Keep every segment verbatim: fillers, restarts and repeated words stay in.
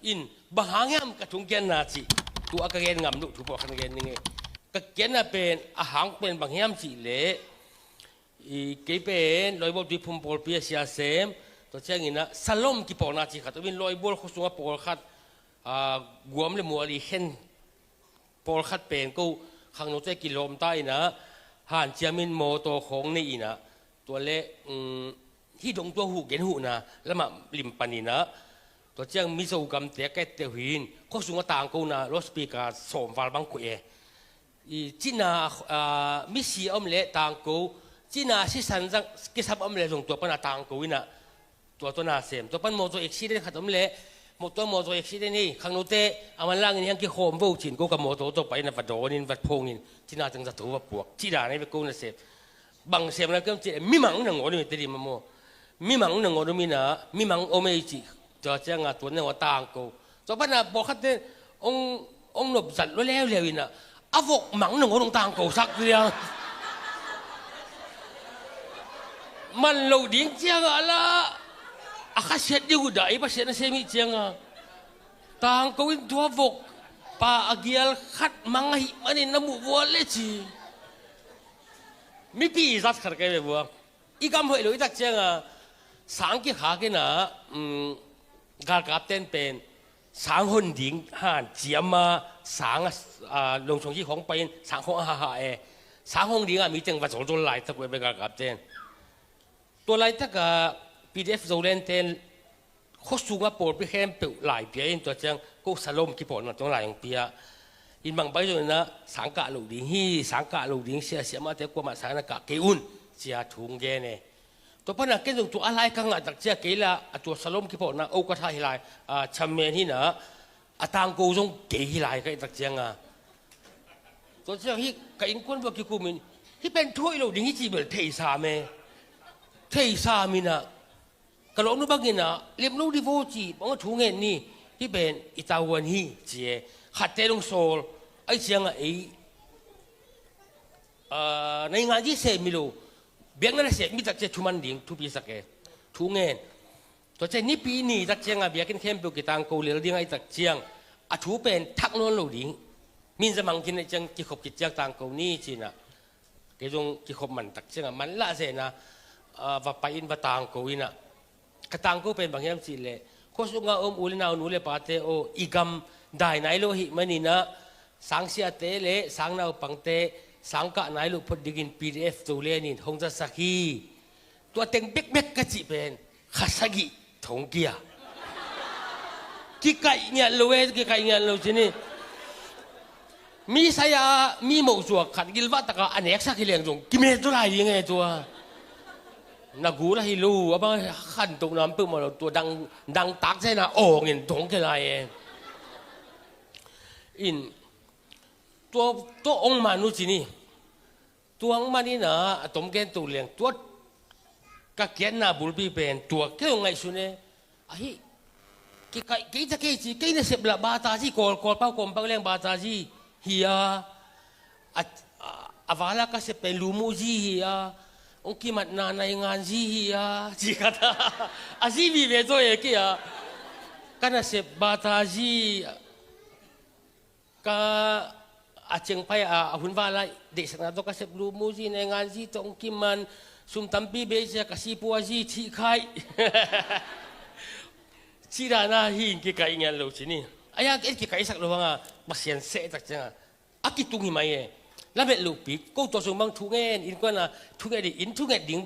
In, bang hang hiam ka thung kiatna cih, tua ka gen ngam duh thu pawlkhat gen ning e. Ka kiatna pen, a hang pen bang hiam cih leh, i, kei pen Lawibual Tuiphum pawlpi a sia sem, tua ciangin ah Salom kipawlna cih khat om in, Lawibual khua sungah pawlkhat, a, guam le mual i khen pawlkhat pen ko khangnote kilawm ta in ah, hanciam in mawtaw khawng nei in ah, tua le, um, hih dong tua huh gen huhna lamah lim pan in ah, tua ciang Mizo gamte a ka etteh uh hi in, khua sungah tangkona loudspeaker sawm val bang koih e. I cina, ah, misi a om leh tangko, cina sisan zang kisam a om leh zong tua pan a tangko in ah, tua tua na sem. Tua pan mawtaw accident khat om leh, maw-, tua mawtaw accident hi, khangnote a manlangin hiang kikhawm vo cin, ko ka mawtaw tawh pai in ah va dawn in, va phawng in, cina teng zato va puak, cina nei ve ko na sem. Bang sem lai kiam cih, mimang na ngawn um i te di mamaw. Mimang na ngawn um in ah, mimang om ei cih, tua ciang a tua na ngawn tangko. Tua pan a pawlkhat te, ong, ong nop zat lo leuleu in ah, a vok mang na ngawn ong tangko sak liang. Man lo ding ciang a la, a khasiat ding uh dah, i Pasian a sem hi ciang a. Tangko in tua vok, pa a gial khat mang ahih manin na muh vual le ci. Mipi zat khat kei ve vua. I gam hoih lo i tak ciang a, sang kikhak in ah, um, galkap ten pen, sang hon ding hanciam a, sang a, a, longchong ki khawng pai in, sang khawng a haha e. Sang hon ding a mi teng va zolzol laitak uh e ve galkap ten. Tua laitak a P D F Zoland ten, khua sungah pawlpi khempeuh lai pia in, tua ciang ko Salom kipawlna tawh lai hong pia. In bang pai zong in ah, sang kah lo ding hi, sang kah lo ding, sia, siamahte kuamah sang na kah kei un, ci a thu hong gen e. Tua pan a ken zong tua a lai ka ngah tak ciang kei la, a tua Salom kipawlna, o ka tha hi lai, a, chairman hi in ah, a tangko zong kei hi lai ka hih tak ciang a. Tua ciang hih ka innkuan bawk kikum in, hih pen thu hoih lo ding hi cih bel thei sam e. Thei sam in ah, ka lawmnu bangin ah, lem lo di vo ci, bang a thu ngen ni, hih pen i tavuan hi, ci e. Khatte dong sawl, ahih ciang a ei, ah, na i ngan ci sem mi lo, biakna na sem mi tak ciang thuman ding, thupi sak e. Thu ngen. Tua ciang nipi ni tak ciang a biakinn khempeuh kitangko lel ding ahih tak ciang, a thu pen thak nawn lo ding. Min za mang khin ahih ciang kikhop khit ciang tangko ni ci in ah. Kei zong kikhop man tak ciang a, man lah zen a, a, va pai in va tangko in ah. Ka tangko pen bang hiam cih leh, khua sungah om u le nau, nu le pate aw, i gam dai nai lo ahih manin ah, sangsiate le sangnaupangte, sang kah nai lo phot dingin P D F Zoland in hong zasak hi. Tua teng bekbek ka cih pen, kha sagih thong kia. Kikaih ngiat lo e, kikaih ngiat lo ci ni. Mi sai a, mi moh zuak khat gilvah taka a neksak hi leng zong, kimet zaw lai ding e tua. Na gul ahi lo, a bang khantohna om peuhmah lo, tua dang, dangtak zena awngin thong kia lai e. In, tua, tua ong man uh ci ni. Tua ong man in ah, a tom gen to leng, tua ka kiatna bulpi pen, tua kei ong ngaihsun e. Ahi, kei, kei, kei ta kei ci, kei nasep lah bata zi, kawl, kawl pau, kawm pau leng bata zi hi a. A, a, a vala ka sep pen lumuh zi hi a. Ong kimatna nai ngan zi hi a. Ci khat a. A zi vive zaw e kei a. Ka nasep bata zi. Ka a ciang pai a, a hun vala deihsakna tawh ka sep lumuh zi, nai ngan zi tawh ong kiman, sum tampi bei sia ka sipua zi thih khai. Ci dana hi in kikaih ngiat lo ci ni. Aia, kikaihsak lo hanga, Pasian seh tak cianga. A kitung hi mai e. Lamet lo pi, ko tua sung bang thu ngen, innkuan a thu nget ding, inn thu nget ding,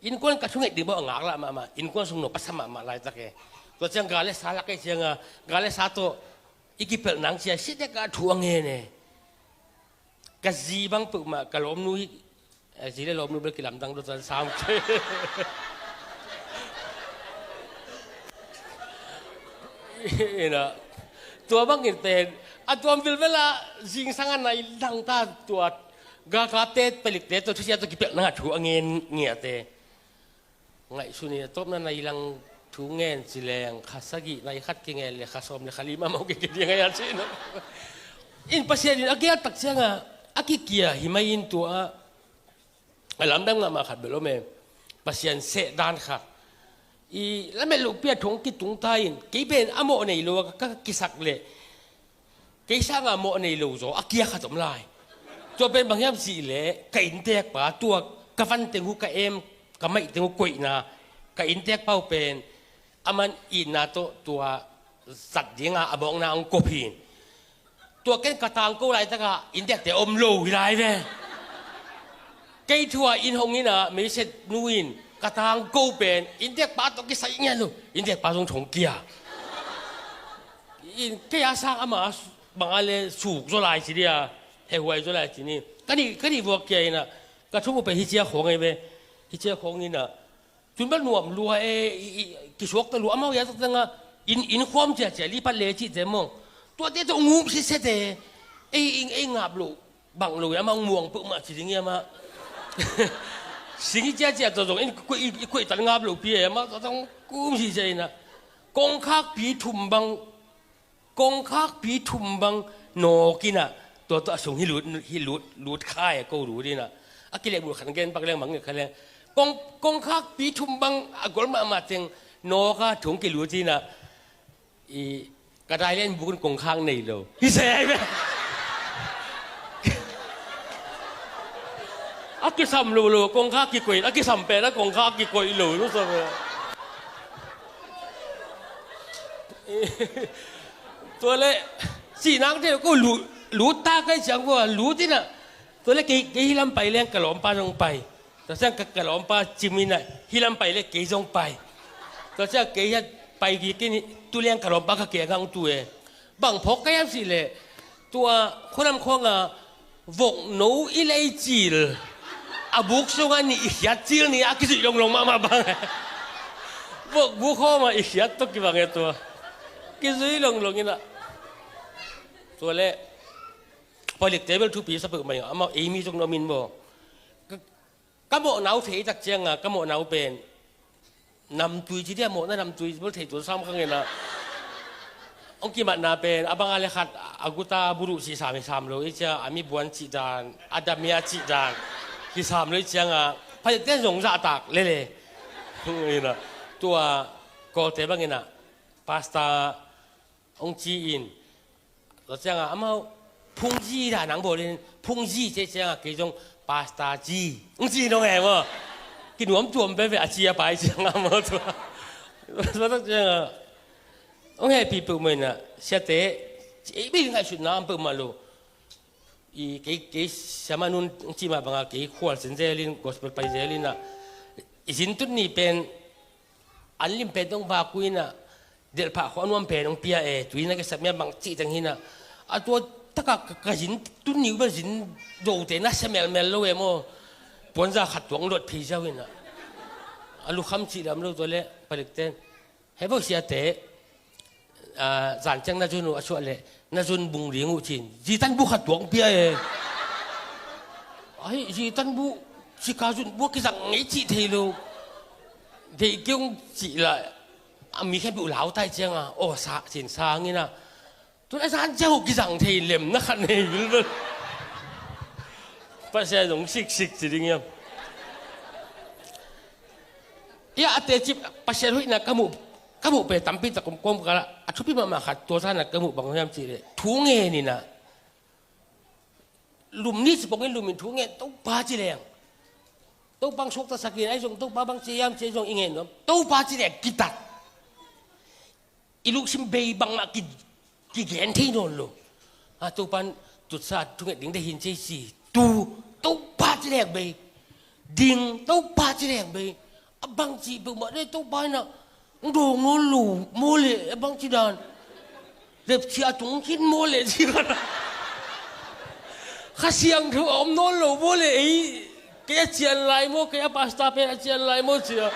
innkuan ka thu nget ding bang a ngaklah mahmah, innkuan sung no pasa mahmah laitak e. Tua ciang gal le sa lak e cianga, gal le sa tawh, i kipelh nang cia, si dek a thu a ngen e. Ka zi bang peuhmah, ka lawmnu hi, eh, zi le lawmnu bel kilamdang dawh tan sam. Ina, tua bangin pen, a tuam vilvel a, zingsang a nai lang ta tua, galkapte, palikte, tua thusia tua kipelh nang a thu a ngen ngiate. Ngaihsun in a tawpna nai lang thu ngen ci leng, kha sagih nai khat kingen le kha sawm le kha li mahmah uh kikit ding a hi a ci no. In Pasian in a gial tak cianga a kikia hi mai in tua a lamdang mahmah khat bel om e. Pasian seh dan khat. I lamet lohpi a thong kitung ta in, kei pen a mawh nei lo a ka kisak leh kei sanga mawh nei lo zaw a kia khat om lai. Tua pen bang hiam cih leh ka inntekpa, tua ka van teng uh, ka em, ka maih teng uh koihna, ka inntekpa uh pen aman itna tawh tua zat dinga a mawkna hong kop hi. Tua ken ka tangko laitakah inntekte om lo hi lai ve. Kei thu-a inn hong inah meiset nu in ka tangko pen inntekpa tawh kisai ngian lo, inntekpa zong thong kia. In kei a sang ama banga le suk zaw lai ci dia, hehhuai zaw lai ci ni. Ka nih, ka nih vuak kia inah ka thu mu pen hi cia khawng ei ve. Hi cia khawng inah tun bel nuam lua e, i, i, kisuakta lua, amau ia takdanga inn, inn khuam ciacia, lipat le cihte maw. Tuate tawh ngum sisete. Ei, ei, ei ngap loh bang lo e, amah muang peuhmah ci ding e amah. Sing i ciacia tawh zong in kuih, i kuih tan ngap lohpi e, amah tawh zong kum sisia inah kongkhakpi thum bang, kongkhakpi thum bang nawk inah, tua tawh a sung hi lut, hi lut, lut khai a ko lut inah. A kilehbulh khat gen pak leng mang nge kha leng. Kong, kongkhakpi thum bang a gol mahmah teng nawk a thong kilut inah, i ka dai len bukun kongkhak nei lo. Hi se ai ve. A kisam lo lo, kongkhak kikoih, a kisam pen a kongkhak kikoih lo, lo sa ve. Tua le, si nang te ko lu, lu ta kai siang ko, lu tina. Tua le kei, kei hi lam pai leng ka lawmpa zong pai. Tua siang ka, ka lawmpa cim ina, hi lam pai le kei zong pai. Tua siang kei hi pai ki kini, tu leng ka lawmpa ka kei a ngang tu e. Bang phawk ka hiam cih leh, tua khuanam khawng a vokno i lei cil, a buk sungah nih i khiat cil ni a kizuih longlong mahmah bang. Vok buk khawng ah i khiat tawh kibang e tua. Kizuih longlong inah. Tua le, palik table thupi sa peuhmah inah, amah ei mi zong na om in maw. Ka, ka mawhna uh thei tak cianga, ka mawhna uh pen namtui ci dia, mawhna namtui bel thei tuan sam kha ngenah. Hong kimatna pen a banga le khat a guta buruh cih sam hi sam lo i cia, a mi buan cih dan, a damia cih dan hi sam lo i cianga, phaite zong zahtak lele. Inah, tua Kawlte bang inah pasta hong ci in, tua cianga amau phungzi dan ang bawlin, phungzi ci cianga kei zong pasta ci hong ci nong e maw. Kinuam tuam veve a ci a pai cianga maw tua. Tua tak cianga hong hehpih peuhmah inah, siate, ei bei ngaihsutna om peuhmah lo. I kei, kei siamah nun hong cih mah banga kei khual sin zelin, gospel pai zelinah, i zin tut ni pen an lim pen tong vak uh inah, delhphah khawh a nuam pen hong pia e, tui na kisap mia bang cih teng hinah. A tua takah ka, ka zin tun ni uh bel zin dote na sia melmel lo e maw. Puanza khat tuang luat phei ziau inah. A lukham cih lam lo tua le, palikten. Hei bo siate, ah, zan ciang na zun uh a suah leh, na zun bung ding uh cin. Zitan bu khat tuang pia e. Ai, zitan bu, sika zun bu kizang ngei cih thei lo. Deih kiung cih la, a mi khen bu lau tai cianga, aw sa, cin sang ina. Tun a zan ciang uh kizang thei lem na khat nei bilbel. Pasian zong siksik ci ding iam. Ia a teci Pasian hoihna ka muh, ka muh pe tampi tak om kawm kala a thupi mahmah khat tua zana ka muh bang hiam cih leh thu ngen ina. Lum ni ci pongin lum in thu ngen Topa ci leng. Topa ang suktasak in ai zong Topa bang ci hiam ci zong i ngen nuam. Topa ci leng kitat. I luksim bei bangmah ki, kigen thei nawn lo. A Topan tutsa thunget ding dehin cei si. Tu Topa ci leng bei. Ding Topa ci leng bei. A bang ci peuhmah de Topa ina. Dawng nawn lo maw le a bang ci dan. Lepcia tung khin maw le ci kan. Kha Siangtho a om nawn lo maw le ei. Kei a cian lai maw, kei a pasta pen a cian lai maw cia.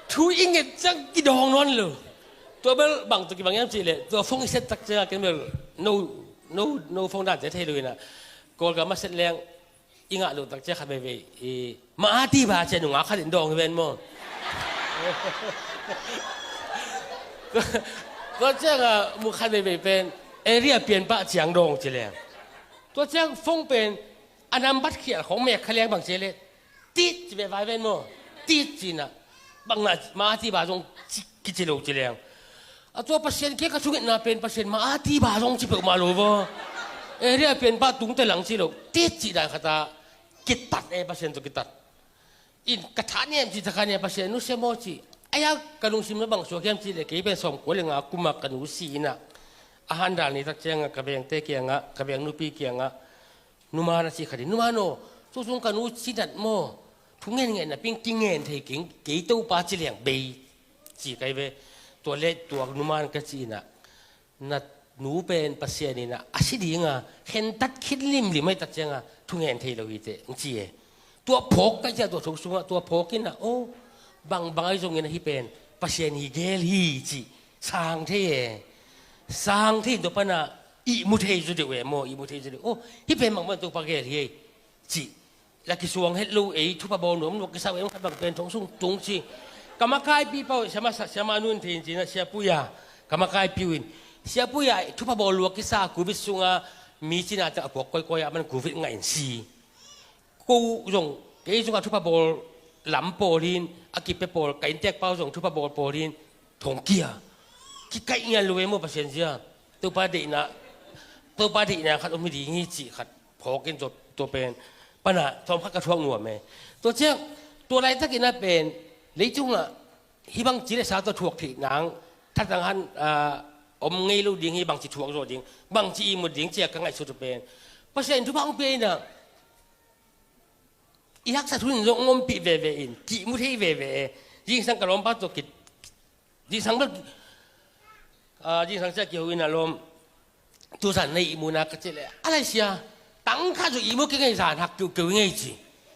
Thu i nget ciang kidawng nawn lo. Tua bel bang tua kibang hiam cih leh tua phone i set tak ciang a ken bel no, no, no phone dante thei lo ina. Kawl ka ma set leng i ngah lo tak ciang khat veivei i ma a ti ba ciang nungak khat in dawng hi ven maw. Tua ciang a mu khat veivei pen area pian pah ciang dawng ci leng. Tua ciang phone pen a nambat khial khong mek kha leng bang ci leh tit ci ve vai ven maw. tit ci-in ah, bang na ma a ti ba zong ci, kici lo ci leng. A tua Pasian kia ka thungetna pen Pasian ma a ti ba zong ci peuhmah lo vaw. Area pen pah tungte lang ci lo. Tit ci dan khat ah kitat e, Pasian tawh kitat. In ka tha niam ci, tha kha niam Pasian nusia maw ci. Aia ka lungsim na bang suak hiam ci leh kei pen sawmkua le nga kum ah ka nu si in ah, a handal ni tak ciangah ka vengte kiangah, ka veng nupi kiangah, numan a ci khat in, numan aw, tu sung ka nu si nat maw, thu ngen ngen na ping kingen thei keng, kei Topa ci leng bei ci kai ve. Tua le tua numan ka ci in ah, na nu pen Pasian in ah a si ding a khentat khit limlim ahi tak ciangah thu ngen thei lo hi teh, ci e. Tua phawk ka ci a, tua thu sungah tua phawk in ah, aw, bangbang ahi zongin ahi pen Pasian hi gel hi ci. Sang thei e. Sang thei in tua pan ah ihmu thei zaw deuh e maw, ihmu thei zaw deuh. Aw, hih pen bangbang Topa gel hi ei ci. La kisuang het lo ei, thupha bawl nuam lo kisa ei, khat bang pen thong sung tung ci. Ka makaipi pau, siama sa, siama nun thei in ci-in ah, siapui a, ka makaipi uh in, siapui a, thupha bawl lo kisa, Covid sunga mi cina teng a puak koikoi a, aman Covid ngah in si. Ko zong, kei zong a thupha bawl lam pawl in, a kipia pawl, ka inntek pau zong thupha bawl pawl in, thong kia. Kikaih ngian lo e maw Pasian zia. Topa deihna, Topa deihna khat om hi ding hi cih khat phawk in tua, tua pen pan ah tawm khat ka thuak nuam e. Tua ciang, tua laitakin ah pen, leitungah hih bang ci le sa tawh thuak theih nang, thatang han, ah, om ngei lo ding hi, bang ci thuak zawh ding, bang ci ihmut ding ci a ka ngaihsut uh pen, Pasian in thupha hong pia in ah, i haksa thu in zong hong ompih veve in, kihmu thei veve e. Zingsang ka lawmpa tawh ki, zingsang bel, ah, zingsang sia kiho in a lawm, tu zan na ihmu na ka ci le, a lai sia, tang khat zong ihmu keng ei, zan hak kiukiu ngei ci.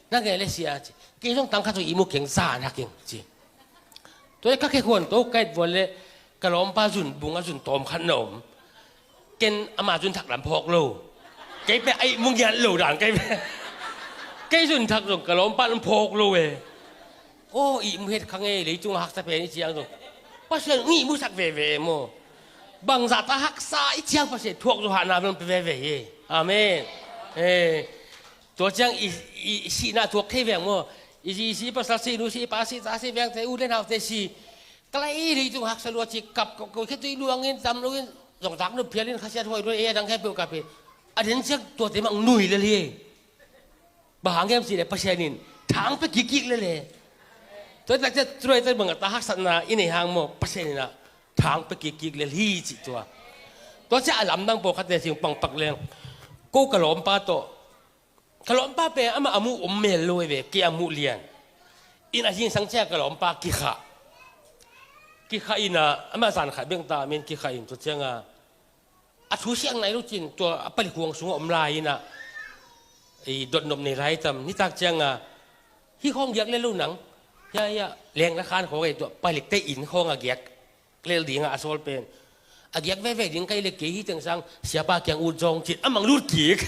Na ngei le sia ci. Kei zong tang khat zong ihmu keng, zan hak keng ci. Tua le ka khe khuan to ka et vuan le ka lawmpa zun, bung a zun tawm khat na om. Ken ama zun thak lam phawk lo. Kei pen a ihmu ngiat lo dan kei pen. Kei zun thak zong ka lawmpa lam phawk lo e. Aw, ihmu het kha ngei, leitung a haksa pen i ciang zong. Pasian ihmu sak veve e maw. Bangzah ta haksa i ciang Pasian thuak zaw hahna bel pe veve hi. Amen. Eh. Tua ciang i, i, i sihna thuak thei veng maw. I zi i si pasal si, nu si, pa si, ta si, vengte u le naute si. Ka lai i leitung haksa lua ci kap ko, ko khe tui luangin tam loin zong tak nu phialin khasiat huai lua e, a dang khe peuh kap hi. A den ciang tuate mah nui lel hi. Bang hang hiam cih leh Pasian in thang pia kikkik lel e. Tua tak ciang tuate bang a ta haksatna i nei hang maw, Pasian in a thang pia kikkik lel hi cih tua. Tua ciang a lamdang pawlkhatte sing pangpak leng. Ko ka lawmpa tawh, ka lawmpa pen amah a muh om mel lo e ve, kei a muh lian. In a zingsang ciang ka lawmpa kikhah. Kikhah in a, amah zan khat beng ta min kikhah in tua ciang a, a thu siang nai lo cin, tua a palik huang sungah om lai in a, i dotnop nei lai tam, nitak ciang a, hih khawng giak le lo nang, ya, ya, leng la khan khawng e, tua palikte inn khawng a giak lel ding a, a sawl pen. A giak veve ding kai le kei hi teng sang, siapa kiang ut zawng cin, a mang lut kik.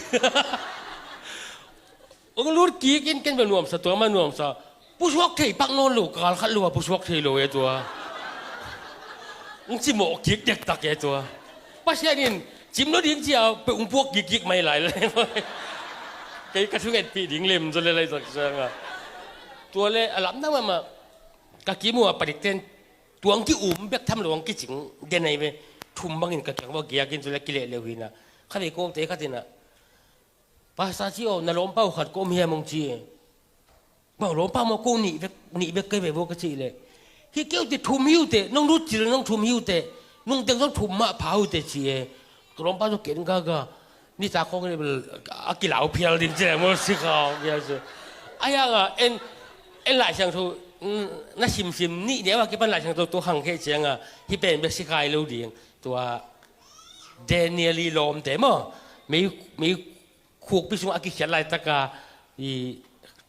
Ong lut kik in ken bel nuamsa, tua ma nuamsa. Pusuak thei pak nawn lo, kal khat lo a pusuak thei lo e tua. Ong cimawh kik dektak e tua. Pasian in cim lo ding cia pe ong puak kikkik mai lai le. Kei ka thungetpih ding lem zaw le lai sak sang a. Tua le a lamdang mahmah. Ka kimu a padik ten tuang ki-um bek tham lo ang kicing den ai ve. Thum bangin ka kiang va giakin tua le kileh leuh hina. Kha vei kawmte khatina. Pastor ci aw, na lawmpa uh khat ka om hiam hong ci e. Bang lawmpa maw, ko nih bek, nih bek kei ve vaw ka cih leh. Hi kei uh teh thum hi uh teh, nong lut cil nong thum hi uh teh, nong teng zong thum mah pha uh teh ci e. Ka lawmpa zong ken gaga, nitak khawng le bel, a kilau phial ding ci leh maw si kha phial ci. A hiang a, en, en Lai Siangtho, mm, na simsim nih neu a kipan Lai Siangtho tua khang kheh ciang a, hi pen bek si khai lo ding. Tua Daniel i lawmte maw, mei, mei khukpi sungah a kikhiat laitaka i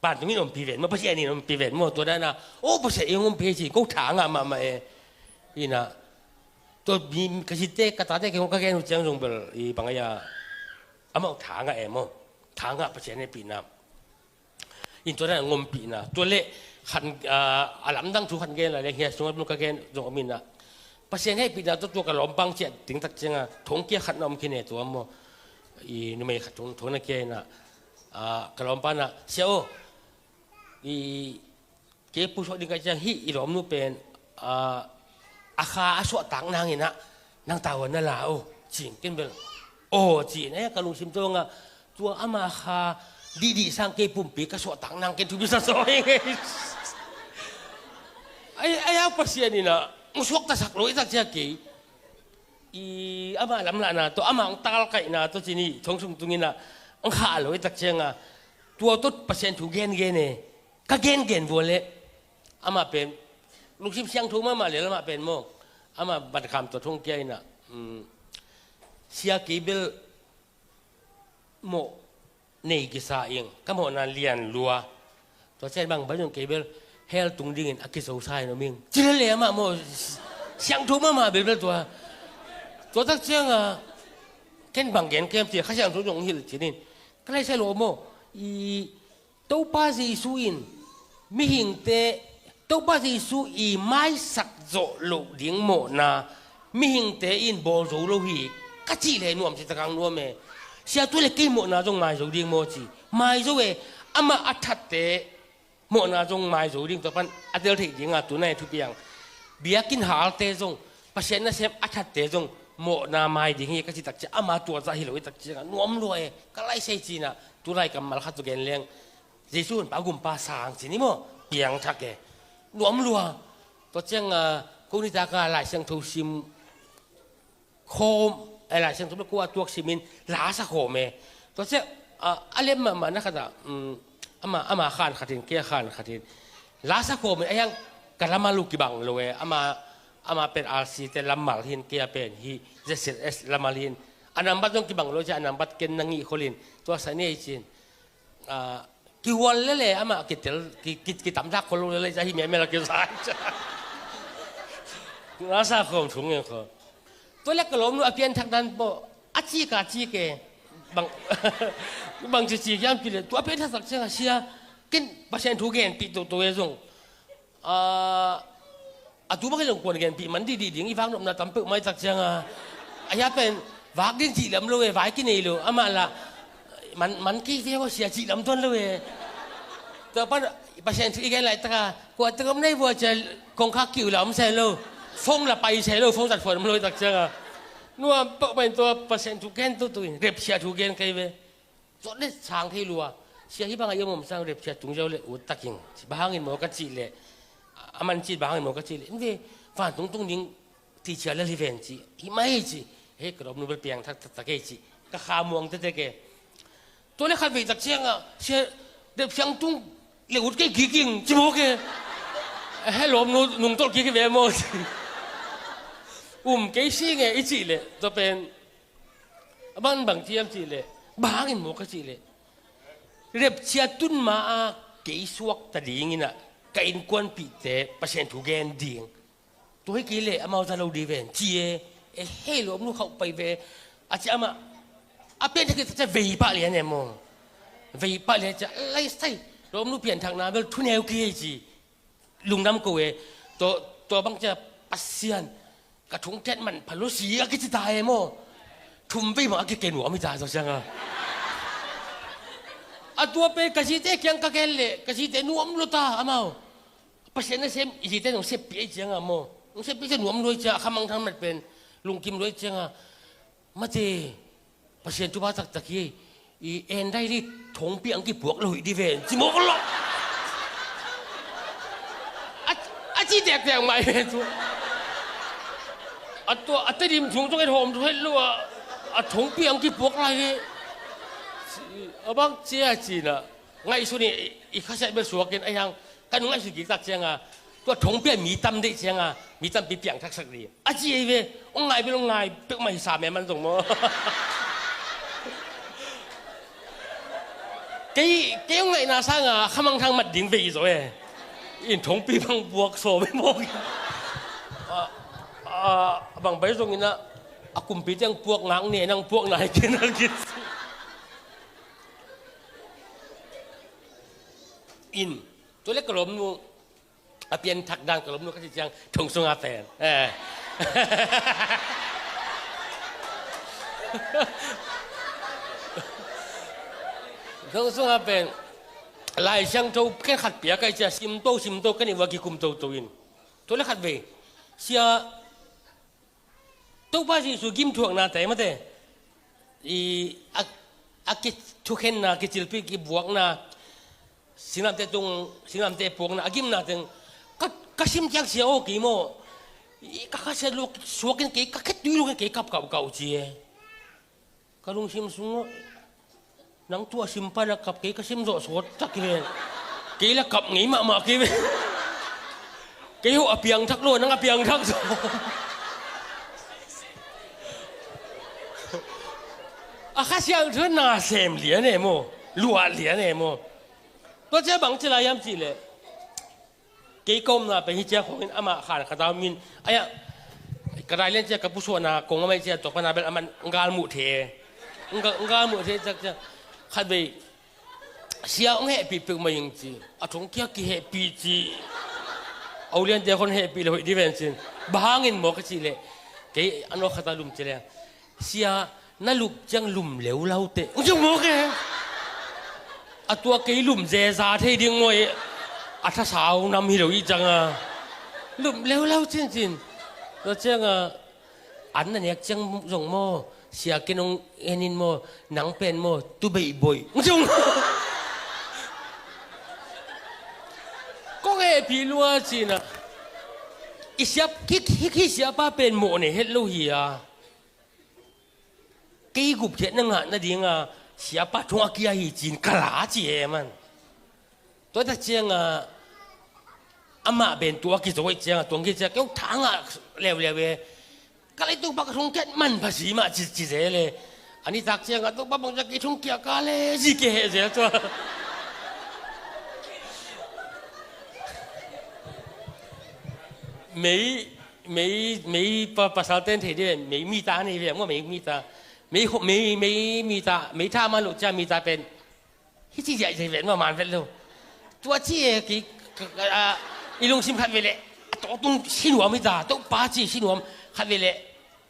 pan tungin ompih ven maw, Pasian in ompih ven maw, tua dana, o Pasian in ompih ci, ko tha ngah mahmah e. Ina, tua mi ka site, ka tate kei hong ka gen uh ciang zong bel, i bang a, amau tha ngah e maw, tha ngah Pasian hehpihna. In tua dana ngompihna, tua le khan, a, a lamdang thu khan gen la le, hia sungah ka gen zong om ina. Pasian hehpihna tua, tua ka lawmpang ciah ding tak cianga, thong kia khat na om khin e tua maw. I numei khat thong, thong na kia ina, a, ka lawmpa na, sia aw, i, kei pusuak ding ka ciang hih i lawmnu pen, ah, a kha a suahtak nangin ah, nang tavuan na la aw, ci-in ken bel, aw, ci-in, eh, ka lungsim tawngah, tua ama kha dihdih sang kei pumpi ka suahtak nang ken thupi sa saw hi ngei. Ai, ai, a Pasian in ah, hong suaktasak lo i tak ciang kei. I ama lamlahna tawh, ama hong talkaihna tawh ci ni, thong sung tungin ah, hong khah lo i tak ciangah, tua tawh Pasian thu gengen e, ka gengen vua leh, amah pen, lungsim siangtho mahmah leh amah pen maw, amah bankham tawh thong kia in ah, um, sia kei bel mawh nei kisa ing, ka mawhna lian lua. Tua ciang bang bai zong kei bel hell tung dingin a kizo sa in om ing. Ci lele amah maw, siangtho mahmah belbel tua. Tua tak ciangah, ken bang gen kem ci, Kha Siangtho zong hilh cinin. Ka laisai lo maw, i Topa Jesu in mihingte, Topa Jesu i maisak zawh loh ding mawhna mihingte in bawl zo lo hi, ka cih leh nuam, ci takang nuam e. Sia, tua leh kei mawhna zong mai zo ding maw ci. Mai zo e, amah a thatte mawhna zong mai zo ding, tua pan a tel theih dinga tu nai thupiang. Biakinn halte zong, Pasian nasem a thatte zong mawhna mai ding hi ka cih tak ciang, ama tua zah hi lo i tak ciangah nuam lua e, ka laisai cinah, tu lai kammal khat tu gen leng, Jesu honpa gumpa sang ci ni maw, piangthak e. Nuam lua. Tua ciangah, ko nitak a Lai Siangtho sim khawm, eh, Lai Siangtho le kua tuak simin la sa khawm e. Tua ciang, ah, a lem mahmah na khatah, um, ama, ama khan khatin, kei a khan khatin. La sa khawm e, a hiang ka lamal uh kibang lo e. Ama, ama pen R C te lamal hin, kei a pen hi Z C S lamal hin. A nambat zong kibang lo ciang, a nambat ken na ngih kholin. Tua sa nei cin. Ah, kihual lele amah kitel, ki, ki, kitamdak khol lo lele, cia hi miamia la kizai. Ngasa khawm thung ngen khawm. Tua leh ka lawmnu a pianthak dan pawh a cik a cik e. Bang, bang ci cik hiam cih leh, tua a pianthak tak ciangah sia, ken Pasian thu genpih toto e zong. Ah, a tu bang hi zong kuan genpih man dihdih ding, i vak nopna tam peuhmah i tak ciangah. A hia pen, vak ding cih lam lo e, vai kinei lo, amah lah, man, man kei ve aw sia cih lam tuan lo e. Tua pan, Pasian thu i gen laitak a, kua teng om nai vua cia, kongkhak kiu lah om sai lo, phone lah pai sai lo, phone zat phuan om lo i tak ciangah. Nuam peuhmah in tua Pasian thu gen toto in, repsia thu gen kei ve. Zawh le sang thei lua. Sia, hih bangah i om om sang repsia tung ziau le ut tak ing. Bang hangin maw ka cih leh, a man cih bang hangin maw ka cih leh, in ve, vantung tung ding teacher lel hi ven ci. Hi mai ci. Hei, ka lawmnu bel piangthak taktak ei ci. Ka kha muang tektek e. Tua le khat vei tak ciangah, sia, repsia tung le ut kei kik ing ci mawk e. He lawmnu nungtolh kik hi ve maw ci. Um kei si nge i cih leh, tua pen A ban bang ciam cih leh, bang hangin maw ka cih leh, repsia tun ma-a kei suakta dingin ah ka innkuanpihte Pasian thu gen ding. Tua hi kei leh amau za lo ding ven ci e. E hei, lawmnu khauh pai ve. A ci amah a pianthak hi ta cia vei pah lian e maw. Vei pah lian cia laisai, lawmnu pianthakna bel thuneu kei ci. Lungdam ko e. Tua, tua bang cia Pasian, ka thungtiat man pha lo si a kici ta e maw. Thum vei bang a kike nuam hi ta tua cianga. A tua pen ka zite kiang ka gen leh ka zite nuam lo ta amau. Pasian nasem i zite nong seppih ei cianga maw. Nong seppih cia nuam lo ei cia, a khamangthang mat pen lungkim lo ei cianga. Mate, Pasian thupha taktak hi. I en dai li thongpi ang kipuak lo hi di ven ci mawk lo. A, a ci tektek mai ven tu. A tua, a Tedim thung tung et hawm thu het lo a, a thongpi ang kipuak lai hi. A bang cia cina. Ngaihsun i, i khasiat bel suakin a hiang. Kan ngaihsun kik tak cianga, tua thongpi ah mi tam deih cianga, mi tampi piangthaksak ding a ci ei ve. Hong ngai bel hong ngai peuhmah hi sam e man zong maw. Kei, kei hong ngaihna sanga khamangthang mat ding vei zaw e. In thongpi bang puak sawm e mawk. A, a, bang bai zongin ah, a kumpi tiang puak ngak ne nang puak nai kei nang kit. In, tua le ka lawmnu, a pianthak dan ka lawmnu ka cih ciang thong sunga pen. Eh. Thong sunga pen. Lai Siangtho ken khat pia ka hih ciang, sim to, sim to, ka neih uh a kikum toto in. Tua leh khatvei, sia, Topa Jesu gimthuakna te mate, i, a, a kithukhenna, kicilpi, kibuakna, singlamteh tung, singlamteh puakna, a gimna teng, ka, ka sim ciang sia aw kei maw. I, ka, ka sia lua suak in kei, ka khe tui lua in kei kap kauhkauh ci e. Ka lungsim sung aw, nang tua sim pan a kap kei ka sim zawh sawt tak kei ve. Kei la kap ngei mahmah kei ve. Kei hawh a piangthak lo, nang a piangthak zaw. A Kha Siangtho na sem lian e maw, luah lian e maw. Tua ciang bang ci lai hiam cih leh, kei ka omna pen hih ciang khawngin amah khan kha ta om in, ai-ah, ka dai lian ciang ka pusuahna kong amah ciang tua pana bel amah galmuh thei e. Nga-, galmuh thei ciang ciang. Khatvei, sia hong hehpih peuhmah ing ci. A thongkia kihehpih ci. A uliante khawng hehpih le hoih dih ven cin. Bang hangin maw ka cih leh, kei a nawk khat a lum ci leh, sia, na lup ciang lum leuleu teh. Ung ciang mawk e. A tua kei lum zeza thei ding maw e. A thasau nam hi lo i ciang a. Lum leuleu cincin. Tua ciang a, an na nek ciang zong maw, sia ken hong en in maw, nang pen maw, tu beihboih. Ung ciang. Kong hehpih lua cin a. I siap, hih, hih, hih siapa pen mawh nei het lo hi a. Kei gupkhiatna ngah nadinga siapa thong a kia hi cin ka la ci e man. Tua tak cianga amah pen tua kizo ahih cianga, tua kizo cianga kei hong tha ngah leuleu e. Ka lei Topa ka thong kiat man pha si mah ci, ci zel e. A nitak cianga Topa bang ciang kei thong kia ka le ci kei heh zel tua. Mei, mei, mei pa, pasal ten thei dih ve, mei mita nei ve, maw mei mita. Mei, mei, mei mita, mei tha man loh cia mita pen. Hi ci ziahziah vet maw man vet lo. Tua ci e kei, ka, ka, a, i lungsim khat ve leh. A tawh tung si nuam hi ta, Topa ci si nuam khat ve leh.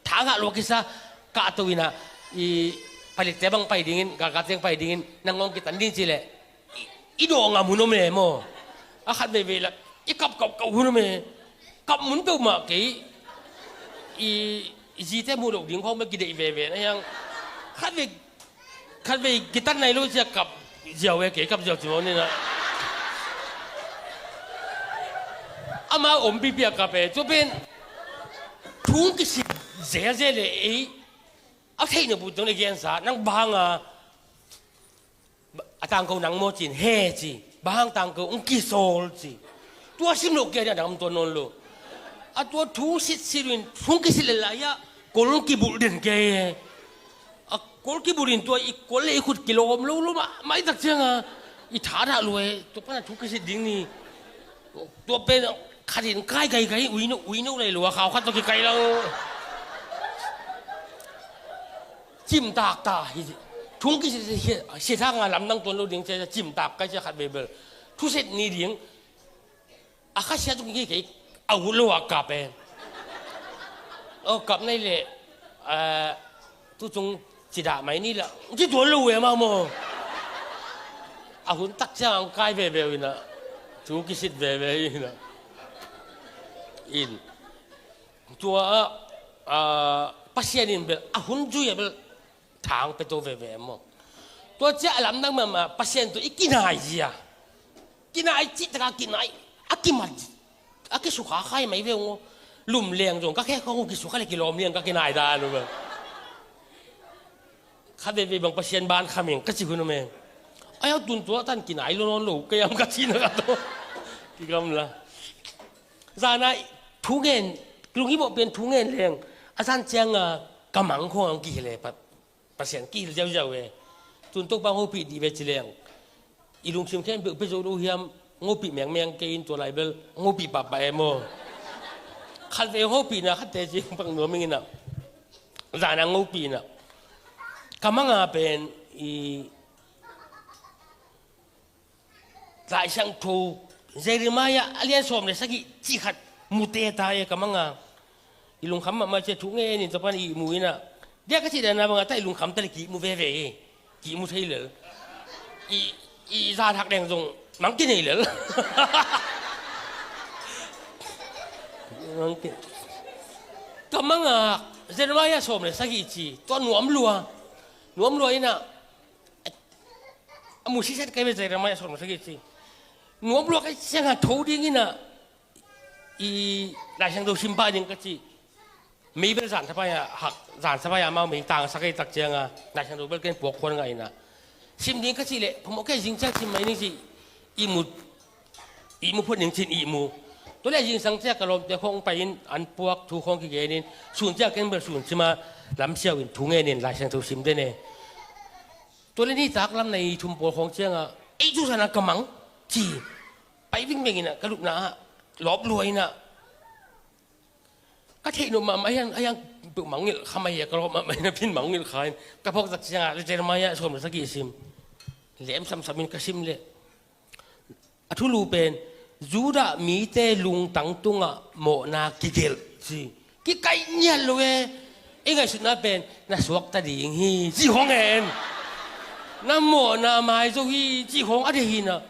Tha ngah lua kisa, kahto inah, i palik te bang pai dingin, galkal te bang pai dingin, nang ngawng kitan ding ci leh. I, i dawh ngam hun om e maw. A khat veivei lah, i kap kauhkauh hun om e. Kap mun peuhmah kei. I, i zite muh loh ding khawng bel kideih veve na hiang. Khat vei, khat vei kitan nai lo cia kap ziau e kei kap ziau ci maw ni na. Ama om pipi a kap e. Tua pen thung kisit zelzel e ei. A theihna bu tong le gensa nang banga. A tangko nang maw cin, he ci. Bang hang tangko, hong kisawl ci. Tua sim loh kei a dang tuan nawn lo. A tua thu sitsit uh in, thung kisit lel lai ah, kol hong kibulh den kei e. A kol kibulh in tua i kol le i khut kilawm lo lo mah, maitak cianga. I thadah lua e, tua pana thu kisit ding ni. Tua pen khat in kai kai kai, uino, uino lai lua, khau khat tua kikai lo. Cimtak ta hi. Thung kisit, sit hanga lamdang tuan lo ding cia cimtak kai cia khat veibel. Thuset ni ding. A khasia tung kei kei a ut lo a kap e. O kap nai leh, eh, tu cung cidah mai ni lah. Ci tuan lo e ma maw. A hun tak cia ang kai veve uh inah. Thu kisit veve inah. In. Tua ah, ah, Pasian in bel, a hun zui a bel, thang pia to veve maw. Tua cia a lamdang mahmah, Pasian tawh i kinai zia. Kinai cih taka kinai, a kimat, a kisukha khai mai ve ung aw. Lum leng zong, ka khe khong kisukha le kilawm liang ka kinai dan uh bel. Khat veve bang Pasian ban khameng, ka ci hun uh meng. Ai au tun tua tan kinai lo nawn lo, kei am ka cihna ka tawh. Kigam la. Zana thu ngen, lunghimawh pian thu ngen leng, a zan cianga ka mang khong ang kihil e, Pa-, Pasian kihil ziauziau e. Tun Topa hopih dih ve ci leng. I lungsim khempeuh pia zo lo hiam, hopih mengmeng kei in tua lai bel, hopih pahpah e maw. Khat ve hopihna khat te ci bang nuam ing inah. Zana hopihna. Ka manga pen, i, Lai Siangtho, Jeremiah, a lian sawm le sagih cih khat mu teta e ka manga. I lungkham mahmah cia thu ngen in tua pan i mu inah. Dia ka cih dana banga ta i lungkham ta le kihmu veve e. Kihmu thei lel. I, i zan hak deng zong mang kinei lel. Mang ki-, ka manga Jeremiah sawm le sagih ci, tua nuam lua. Nuam lua inah, a mu siset kai ve Jeremiah sawm le sagih ci. Nuam lua kai cianga tho ding inah, i Laisiangtho sim pah ding ka ci. Mei bel zan sapai a hak, zan sapai a mau mei tangsak ei tak cianga Laisiangtho bel ken puak khuan ngah inah, sim ding ka cih leh phamawh kei, zing ciang sim mai ning ci. Ihmu, ihmu phot ning cin ihmu. Tua leh zingsang ciang ka lawmte khawng pai in an puak thu khawng kigen in, sun ciang ken bel sun cima lamsiau in thu ngen in Laisiangtho sim den e. Tua leh nitak lam nai thum pawl khawng cianga ei cu sana ka mang ci. Pai vingveng inah ka lupna ah lawp lua inah, ka theih nuam mahmah hiang, a hiang peuh mangngilh kha mai a, ka lawp mahmah in a pin mangngilh kha in ka phawk tak ciangah Jeremiah sawm le sagih sim. Lem samsam in ka sim leh a thulu pen Judah mite lungtang tungah mawhna kigelh ci. Kikaih ngiat lo e. I ngaihsutna pen na suakta ding hi ci khawng en. Na mawhna mai zo hi ci khawng a deih hinah.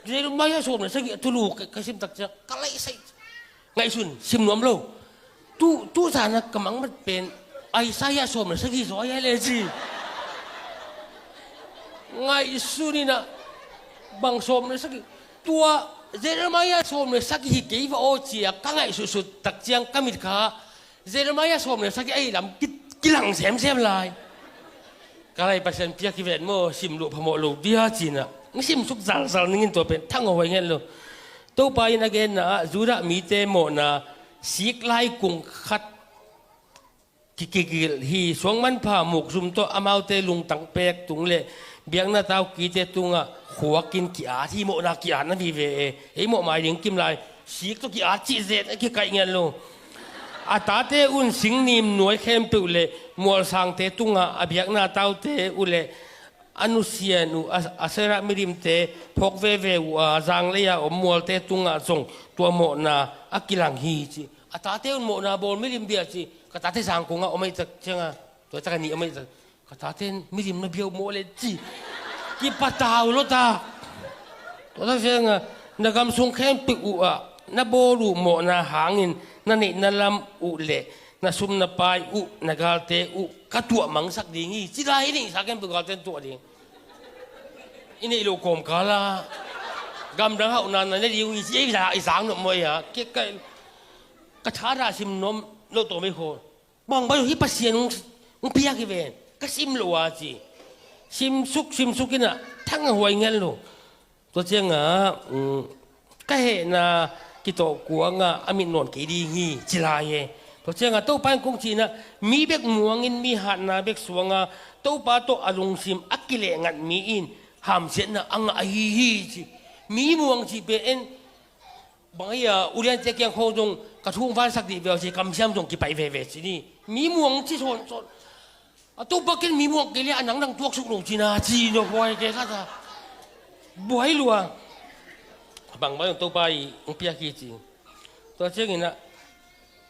Jeremiah sawm le sagih a thulu ka, ka sim tak ciang ka laihsaih. Ngaihsun, sim nuam lo. Tu, tu zana ka mangmat pen Isaiah sawm le sagih zaw ahi le ci. Ngaihsun inah bang sawm le sagih. Tua Jeremiah sawm le sagih hi kei va aw cia ka ngaihsutsut tak ciang ka mit kha Jeremiah sawm le sagih ahi lam ki, kilang semsem lai. Ka lai Pasian piak hi ven maw, sim luh phamawh lo dia cinah. Sim suk zalzal ningin tua pen thang a huai ngen lo. Topa in a genna ah Judah mite mawhna sik lai kung khat kikigilh hi. Suang manpha mukzum tawh amaute lungtang pek tung le biakna taukite tungah khuakin ki-at hi. Mawhna ki-at na vive e. Ei mawh mai ding kim lai. Sik tawh ki-at cih zet a kikaih ngiat lo. A tate un singnim nuai khempeuh le mualsangte tungah a biakna taute uh le a nusian uh a, Asherah milimte phawk veve uh a, zanglei-a om mualte tungah zong tua mawhna a kilang hi ci. A tate un mawhna bawl milim bia ci. Ka tate Zangkongah om ahi tak cianga, tua taka nih om ahi tak. Ka tate in milim na bia uh mawh le ci. Kipatau lo ta. Tua tak cianga na gam sung khempeuh uh ah na bawl uh mawhna hangin na neihna lam uh le na sum na pai uh, na galte uh ka tuah mangsak ding hi ci lai. I neihsa khempeuh galte in tuah ding. I neih loh kawmkal ah gamdang hauhna na ne ding uh hi ci. Ei i zang nop maw ei ah. Kei ka, ka thadah sim nuam loh tawh mei khaw. Bang bang hi Pasian hong, hong piak hi ven. Ka sim lo a ci. Simsuk simsuk inah thang a huai ngiat lo. Tua ciangah, um, ka hehna kitawh kuangah a mit nawn kei ding hi ci lai e. Tua ciangah Topa in kong cinah mi bek muangin mi hatna bek suanga Topa tawh a lungsim a kileh ngat mi in hamsiatna a ngah ahi hi ci. Mi muang cih pen en bang ahi a, uliante kiang khawng zong ka thu hong vansak dih veu ci, kamsiam zong kipaih veve ci ni. Mi muang ci sawnsawn. A Topa ken mi muang kei le a nang nang tuaksuk lo cina ci no huai kei khat a. Buai lua. Bangmah zong Topa i hong piak hi ci. Tua ciangin ah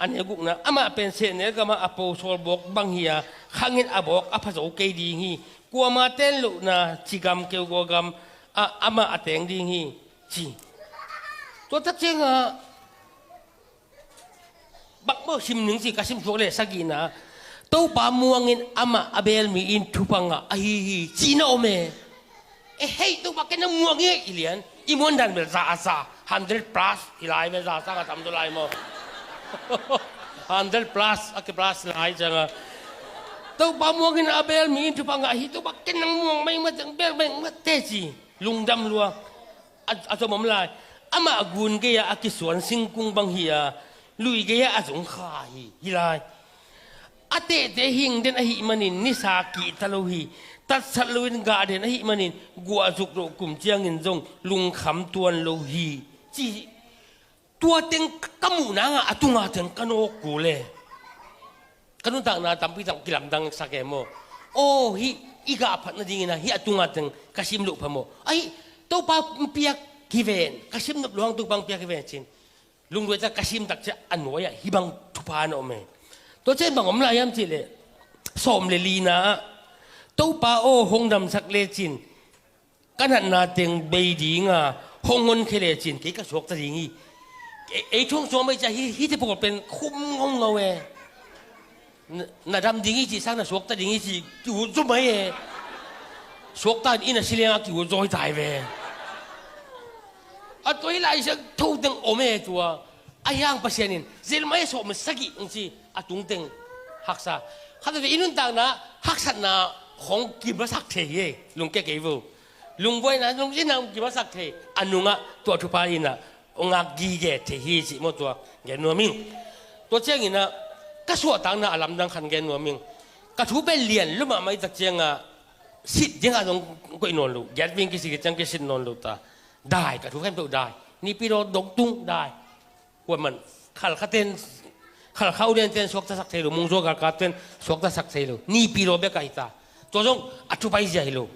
a neu gukna, amah pen sehnel gamah a po sawlbawk bang hi a, khangin a bawk a pha zo kei ding hi. Kuama ten lohna ci gam keu gua gam ah amah a teng ding hi ci. Tua tak ciangah bangmah sim ning ci ka sim suak le sagihna, Topa muangin amah a beel mi in thupha ngah ahi hi cihna om e. E hei, Topa ken na muang hi i lian. I muan dan bel za a za, hundred plus hi lai ve, za sang a tam zaw lai maw? Hundred plus a ki plus lai cianga Topa muangin a beel mi in thupha ngah hi. Topa ken nang muang mai ma ciang beel mai ma te ci. Lungdam lua. A, a zom om lai. Amah gun gei-ah a kisuan singkung bang hi a, lui gei-ah a zong kha hi, hi lai. A tehte hing den ahih manin nisa kihta lo hi. Tatsat loin gah den ahih manin guah zuk loh kum ciangin zong lungkham tuan lo hi ci. Tua teng ka muh nangah a tunga teng ka nawk kul e. Ka nuntakna tampi tang kilamdang sak e maw? Aw, hih i gah phat nadingin ah hih a tunga teng ka sim loh pha maw? Ahi, Topa hong piak hi ven, ka sim nop lo hang Topa hong piak hi ven cin. Lungduai tak ka sim tak ciah a nuai-ah hih bang thupha na om e. Tua ciah bang om lai hiam cihleh, sawm le lina ah, Topa aw hong damsak lecin, a natna teng bei dinga hong honkhia lecin kei ka suakta ding hi. Ei, ei thu hong suak mai cia hi, hihte pawl pen khum ngaungau e. Na, na dam ding hi cih sang na suakta ding hi cih ki-ut zaw mai e. Suakta in a si lengah ki-ut zaw hi tai ve. A tua hi Lai Siangtho teng om e tua. Ahi hang Pasian in Jeremiah sawm sagih hong ci a tungteng haksa. Khat veve i nuntakna haksatna hong kimasak thei hi e. Lungkia kei vo. Lungbuaina, lungzinna hong kimasak thei. A nungah tua thupha inah hong ngak gige thei hi cih maw tua gen nuam ing. Tua cianginah ka suahtakna a lamdang khan gen nuam ing. Ka thu pen lian lua mahmah i tak ciangah sit dingah zong koih nawn lo. Giat ving kisik ciang kisit nawn lo ta. Dai, ka thu khempeuh dai. Nipi daw dong tung dai. Kuaman Khalkha ten, Khalkha ulian ten suaktasak thei lo, Mungzaw galkap ten suaktasak thei lo. Nipi daw bek ahi ta. Tua zong a thupai zia hi lo.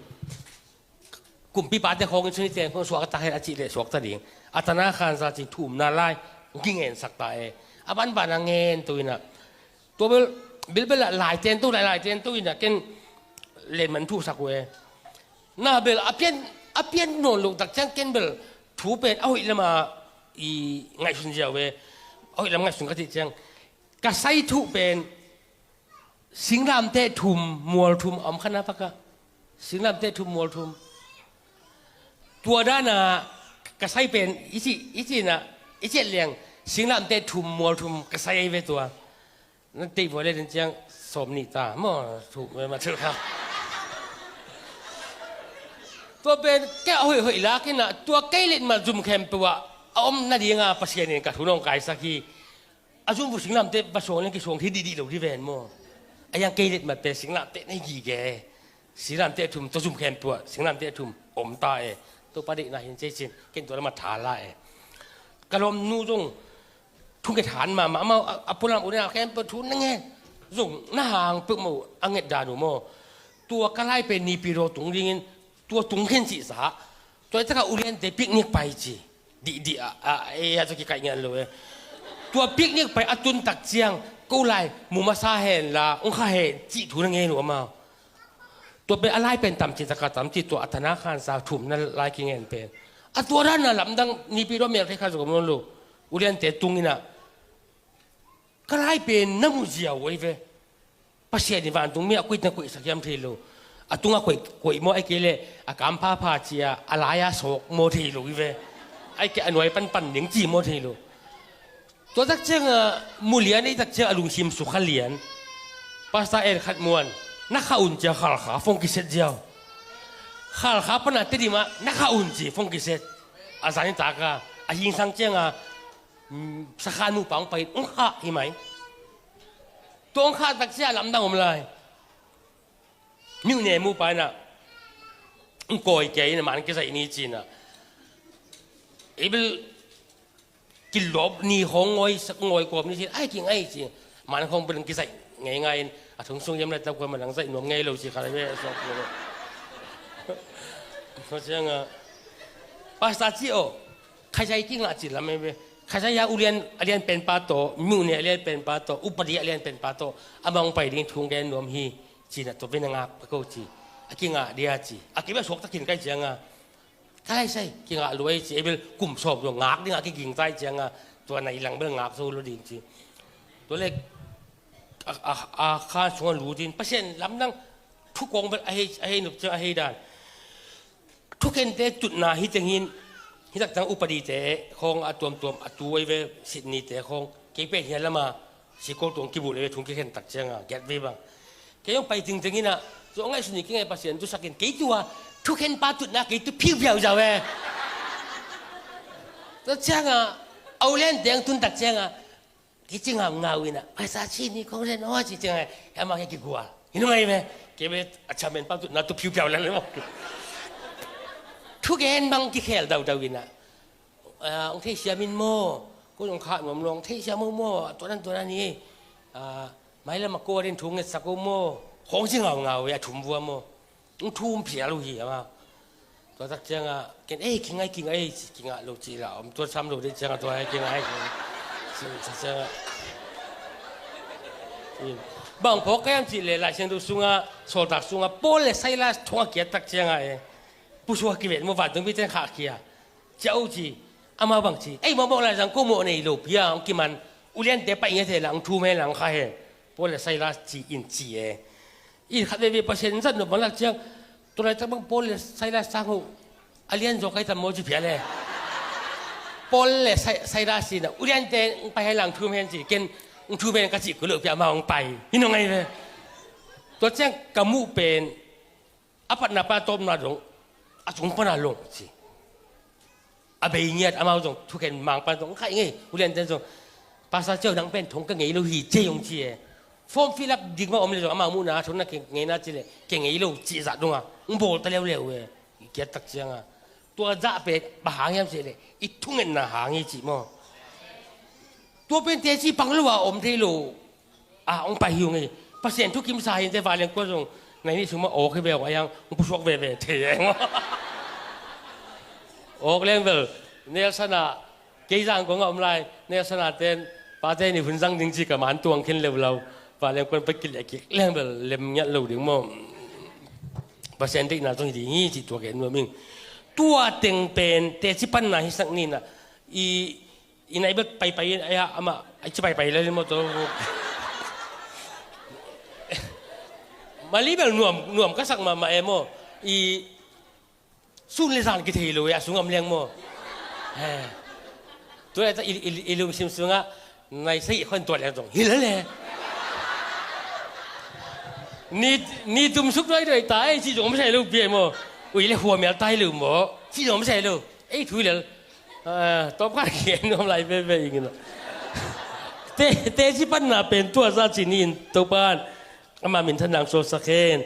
Kumpipate khawngin suni ten khawng suakta hen a cih leh suakta ding. A tana khansa cih thumna lai ngingensak ta e. A banbana ngen to inah. Tua bel, bilbel ah lai ten to, lai, lai ten to inah ken lenman thuhsak uh e. Na bel a pian, a pian nawn loh tak ciang ken bel thu pen a hoih lama i ngaihsun ziau e. A hoih lam ngaihsun ka cih ciang ka sai thuh pen singlamteh thum mual thum a om kha na pakah. Singlamteh thum mual thum. Tua dana ka sai pen i cih, i cihna, i ciat liang singlamteh thum mual thum ka sai ahi ve tua. Na teih vua le din ciang sawm nih ta maw, thuh ma thuh kha. Tua pen kei a hoih hoih lak inah tua kei letmat zum khempeuh ah a om nadinga Pasian in ka thu nong kaisak hi. A zum uh singlamteh va suang leng kisuang hi dihdih lo di ven maw. A yang kei letmat pen singlamteh na hi gige. Singlamteh thum tua zum khempeuh ah singlamteh thum om ta e. Topa deihna hin cei cin ken tua lama tha la e. Ka lawmnu zong thunget han mahmah amau a, a pualam uh dena khempeuh thu na ngen zong na hang peuhmah uh a nget dan uh maw. Tua ka lai pen nipi daw tung dingin tua tung khen cihsa. Tua i takah uliante picnic pai ci. Dihdih a, a, e, a, tua kikaih ngian lo e. Tua picnic pai a tun tak ciang ko lai mu masa hen la hong kha hen cih thu na ngen uh amau. Tua pen a lai pen tamci taka tamci tua a tana khansa thumna lai kingen pen. A tua dana lamdang nipi daw mel thei kha zong om nawn lo. Uliante tung inah ka lai pen na mu ziau uh ahi ve. Pasian in vantung mi a kuih na kuihsak hiam thei lo. A tungah kuih, kuih maw ahi kei leh a kam phapha cia a lai-a sawk maw thei lo hi ve. Ahi kei a nuai panpan ning ci maw thei lo. Tua tak ciangah mulian ei tak ciangah a lungsim sukha lian. Pastor en khat muan na khah un cia Khalkha phone kiset ziau. Khalkha pana Tedim ah na khah un ci phone kiset. A zan i taka a hingsang ciangah sakhan nupa hong pai in hong khah hi mai. Tua hong khah tak ciah lamdang om lai. Myone mupa inah hong kawi kei inah man kizaih ni cinah. Ei bel kilawp ni khawng ngawi sak ngawi kawp ni cinah ai kingai ci. Man khawng bel hong kizaih ngeingai in a thong sung yam lai tap kua man hong zaih nuam ngei lo ci kha lai ve a suak kua lo. Khaw ciangah Pastor ci aw. Khaizai kingah cih lam ei ve. Khaizai a ulian a lian penpa tawh, myone a lian penpa tawh, upadi a lian penpa tawh amah hong pai ding thu hong gen nuam hi. Cinah tua vei na ngak pah ko ci. A kingah dia ci. A kibia suaktakin kai cianga. Khaizai kingah luai ci. Ei bel kum sawm zong ngak dingah kiging tai cianga. Tua nai lang bel ngak zo lo ding ci. Tua le a, a, a khan sungah lutin Pasian lamdang thukawng bel a hei, a hei nup ciang a hei dan. Thukhente tutna hi tengin hi taktak upadite khawng a tuamtuam a tu ei ve, sitnite khawng kei pen hian lama sikol tuang kibuh le ve thung kikhen tak cianga giat vei bang. Kei hong pai tingteng inah tua ngaihsun ni kingai Pasian tusakin kei tua thukhen pa tutna kei tu phiupiau zau ve. Tua cianga aulen teng tun tak cianga Kici ngaungau inah paisa ci ni kong ren aw ci ciang ai ama kei kigual hi nung ai ve. Kei ve a chairman pa tutna tu phiupiau lel maw. Thugen bang kikhel daudau inah ong theisiam in maw. Ko ong kha nuam lo ong theisiam maw maw a tuanan tuanan hi. Mailam a ko a rin thu ngetsak uh maw. Khong ci ngaungau ve a thum vua maw. Ong thum phial uh hi ama. Tua tak cianga ken ei kingai kingai ci kingah lo ci la om tua sam lo dei cianga tua ei kingai kingai ci sa cianga. Bang phawk kaiam cih le Lai Siangtho sunga sawltak sunga Paul le Silas thong a kiat tak cianga e. pusuak kivet maw, vantung mite in khahkhia. Ciah o ci, amau bang ci, ei, mawhmawh lai zang ko mawh nei lo pi a hong kiman, uliante paih nge thei la, hong thum hen la, hong kha hen. Paul le Silas ci in ci e. I khat veve Pasian zat nop manlak ciang, tua laitak bang Paul le Silas sang uh a lian zaw kai tam maw ci phial e. Paul le Sai- Silas ci na, uliante hong pai hen la, hong thum hen ci, ken hong thum hen ka cih kul lo pi a, amau hong pai hi nong ngai ve. Tua ciang ka muh pen a patna pan a tawpna dong a tung pana long ci. A bei ngiat, amau zong thukhen mang pan zong khaih ngei, ulianten zong, Pastor Ciau, nang pen thong ka ngei lo hi ci e, hong ci e. Form fill up ding mah om le zong, amau muhna thong na ke ngei na ci le, ke ngei lo cih zah dong a hong bawl ta leuleu e. I kiat tak ciang a, tua zah pen bang hang hiam cih le, i thungetna hang hi ci maw. Tua pen teci pang lo a om thei lo. A hong pai hi ung ei. Pasian thukimsa hi inteh, vanleng kuan zong nai nih sung mah awk hi ve, awk a hiang hong pusuak veve thei e. Awk leng bel, Nelson ah, kei zang kong a om lai, Nelson ah ten, pate nih hun zang ding ci ka man tuang khin leulau. Vanleng kuan pai kileh kik leng bel lem ngiat lo ding maw. Pasian deihna zong hi ding hi ci tua gen nuam ing. Tua teng pen teci panna hisak ni na. I I nai bel paipai in, ai, amah, ai, ci paipai le maw, tua. Mali bel nuam, nuam ka sak mahmah e maw. I sun le zan kithei lo e, a sung am leng maw. He. Tua leh i, i, i lungsim sungah nai sagih khon tuat leng zong hi le le. Ni, ni tum suk doi doi ta ei, ci zong om sai lo pi e maw. Ui le hua mial tai lo maw, ci zong om sai lo. Ei, thu hi lel. Ah, tawmkhat gen nuam lai veve ing in. Te, teci panna pen tua zah ci ni in, Topa in ama minthanna hong suaksak hen.